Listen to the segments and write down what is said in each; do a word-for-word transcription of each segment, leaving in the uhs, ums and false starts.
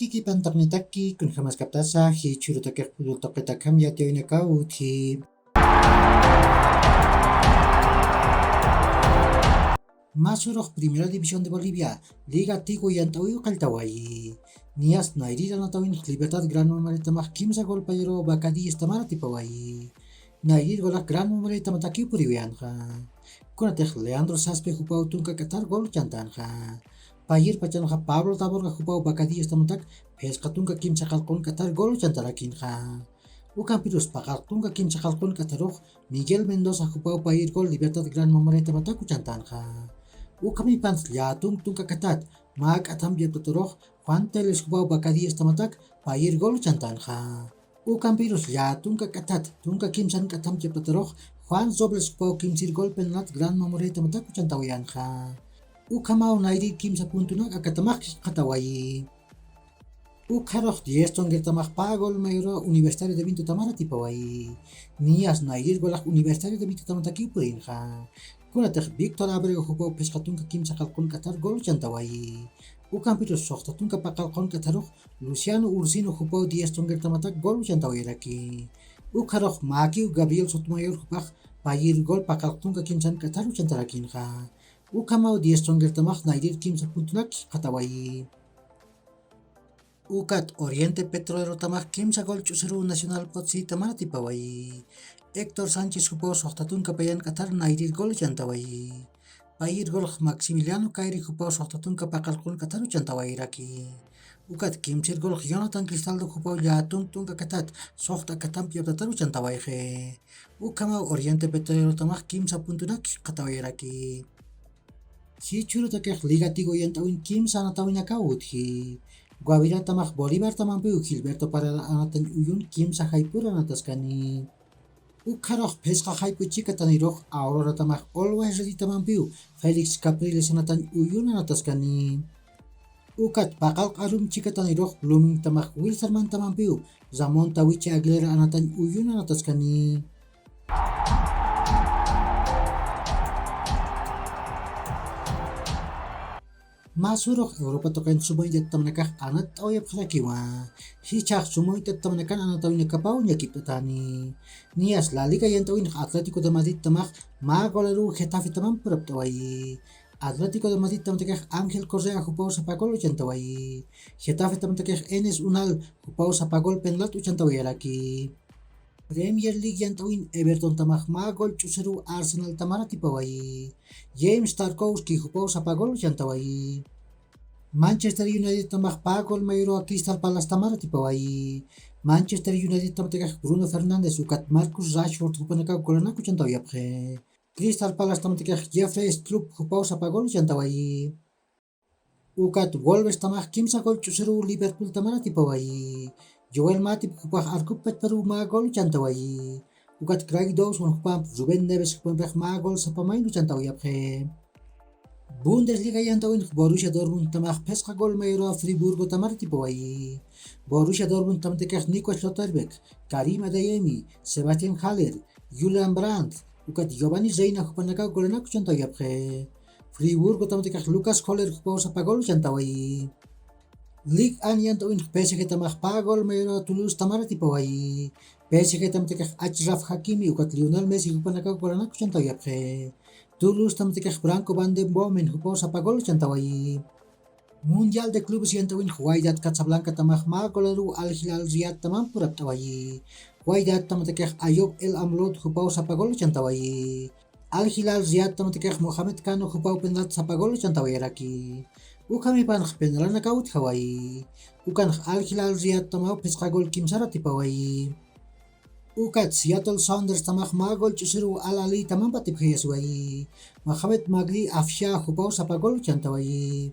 Kikipantaqnitaki kunjamaskaptasa jichhürutakix pulultaqitakham yatiyawinakaw utji. Masurux Primera División de Bolivia, Liga Tigo yant'awiw qalltawayi. Niyas Nayrir anatawinx Libertad Gran Mamaretamax kimsa gol payaruw Vaca Diez tamar atipawayi. Nayrir golax Gran Mamaretamatakiw puriwiyanxa. Kunatix Leandro Saspe jupaw tunka k'athar gol chantanxa. Payir pachanxa Pablo Taborga jupaw Vaca Diez tamatak phisqa tunka kimsa qallqun k'athar gol chantarakinxa. Ukampirus paqallq tunka kimsa qallqun k'atharux Miguel Mendoza jupaw payir gol Libertad Gran Mamaretamatak uchantanxa. Ukhamipansa llätunk tunka k'athat mä k'athamp yaptatarux Juan Teles jupaw Vaca Diez tamatak payir gol uchantanxa. Ukampirus llätunk k'athat tunka kimsan k'athamp yaptatarux Juan Robles jupaw kimsir gol penaltat Gran Mamaretamatak uchantawayanxa. Ukhamaw Nayrir kimsa puntunak akatamax qhatawayi. Ukharux Diez Tongertamax pä gol mayoruw Universitario de Vinto tamar atipawayi. Niyas Nayrir golax Universitario de Vinto tamatakiw purinxa. Kunatix Víctor Abrego jupaw phisqa tunka kimsa qallqun k'athar gol uchantawayi. Ukampirus suxta tunka paqallqun k'atharux Luciano Ursino jupaw Diez Tongertamatak gol uchantawayaraki. Ukharux Makiw Gabriel Sotomayor jupax payir gol paqallq tunka kimsan k'athar uchantarakinxa. Ukhamaw Diez Tongertamax Nayrir kimsa puntunak qhatawayi. Ukat Oriente Petrolero tamax kimsa gol ch'usiruw Nacional Potosí tamar atipawayi. Héctor Sánchez jupaw suxta tunka payan k'athar Nayrir gol chantawayi. Payir golx Maximiliano Kayri jupaw suxta tunka paqallqun k'atharu chantawayiraki. Ukat kimsir golx Jonathan Cristaldo jupaw llätunk tunka k'athat suxta k'athamp yaptataru chantawayxi. Ukhamaw Oriente Petrolero tamax kimsa puntunak qhatawayiraki. Jichhürutakix Liga Tigo yant'awin kimsa anatawinakaw utji. Guavirá tamax Bolívar tamampiw Gilberto Parada anatañ uyun kimsa jayp'ur anataskani. Ukharux phisqa jayp'u chika tanirux Aurora tamax Always Ready tamampiw Félix Capriles anatañ uyun anataskani. Ukat paqallq arum chika tanirux Blooming tamax Wilstermann tamampiw Ramón Tawichi Aguilera anatañ uyun anataskani. Mä surux Europa tuqin suma iñt'at tamanakax anatt'awayapxarakiwa. Jichhax suma iñt'at tamanakan anatawinakapaw ñakipt'atani. Niyas La Liga yant'awinx Atlético de Madrid tamax mä golaruw Getafe tamamp purapt'awayi. Atlético de Madrid tamatakix Ángel Correa jupaw sapa gol uchantawayi. Getafe tamatakix Enes Unal jupaw sapa gol penaltat uchantawayaraki. Premier League yant'awin Everton tamax mä gol ch'usiruw Arsenal tamar atipawayi. James Tarkowski jupaw sapa gol uchantawayi. Manchester United tamax pä gol mayoruw Crystal Palace tamar atipawayi. Manchester United tamatakix Bruno Fernández ukat Marcus Rashford jupanakaw golanak uchantawayapxi. Crystal Palace tamatakix Jeffrey Schlupp jupaw sapa gol uchantawayi. Ukat Wolves tamax kimsa gol ch'usiruw Liverpool tamar atipawayi. Joel Matip jupax arkup pachparuw mä gol uchantawayi. Ukat Craig Dawson jupamp Ruben Neves jupampix mä gol sapa mayni uchantawayapxi. Bundesliga yant'awinx Borussia Dortmund tamax phisqa gol mayoruw Friburgo tamar atipawayi. Borussia Dortmund tamatakix Nico Schlotterbeck, Karim Adeyemi, Sebastian Haller, Julian Brandt, ukat Giovanni Reina jupanakaw golanak uchantawayapxi. Friburgo tamatakix Lucas Kohler jupaw sapa gol uchantawayi. Ligue un yant'awinx P S G tamax pä gol mayoruw Toulouse tamar atipawayi. P S G tamatakix Achraf Hakimi ukat Lionel Messi jupanakaw golanak uchantawayapxi. Toulouse tamatakix Franco Van den Bomen jupaw sapa gol uchantawayi. Mundial de Clubes yant'awinx Wydad Casablanca tamax mä golaruw Al Hilal Riyad tamamp purapt'awayi. Wydad tamatakix Ayoub El Amloud jupaw sapa gol uchantawayi. Al Hilal Riyad tamatakix Mohamed Kano jupaw penaltat sapa gol uchantawayaraki. Ukhamipanx penalanakaw utjawayi. Ukanx Al Hilal Riyad tamaw phisqa gol kimsar atipawayi. Ukat Seattle Sounders tamax mä gol ch'usiruw Al Ahly tamamp atipjayasiwayi. Mohamed Magdi Afshia jupaw sapa gol uchantawayi.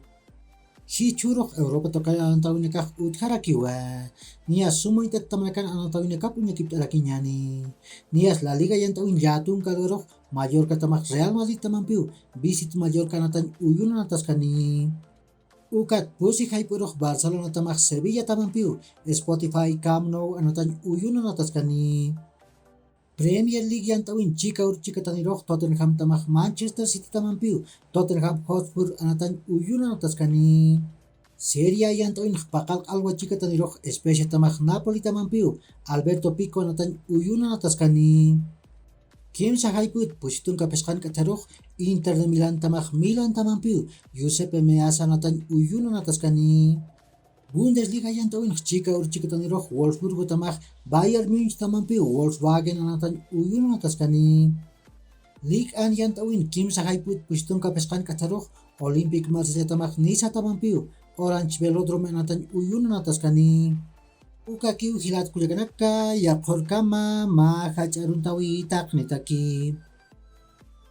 Jichhürux Europa tuqir anatawinakax utjarakiwa. Niyas suma iñt'at tamanakan anatawinakap uñakipt'arakiñäni. Niyas La Liga yant'awin llätunk lugarux Mallorca tamax Real Madrid tamampiw Visit Mallorca anatañ uyun anataskani. Ukat pusi jayp'urux Barcelona tamax Sevilla tamampiw Spotify Camp Nou anatañ uyun anataskani. Premier League yant'awin chika ur chika tanirux Tottenham tamax Manchester City tamampiw Tottenham Hotspur anatañ uyun anataskani. Seria yant'awinx paqal q'alwa chikatanirux especiatamax napolitamampiw alberto pico anatañ uyunanataskani. Kimsa jayput pusitun kapisqan k'atharux inter de milantamax milantamampiw yusepe measa anatañ uyunanataskani. Bundesliga yant'awinx chika urchikatanirux wolfsburgotamax bayer munchtamampiw wolfswagen anatañ uyunanataskani. Lik'an yant'awin kimsa jayput pusitun kapisqan k'atharux olympic marsillatamax nisatamampiw oranch velodrome anatañ uyunanataskani. Ukakiw jilatkullakanaka, yaqhurkama mä jach'aruntawi taqnitaki.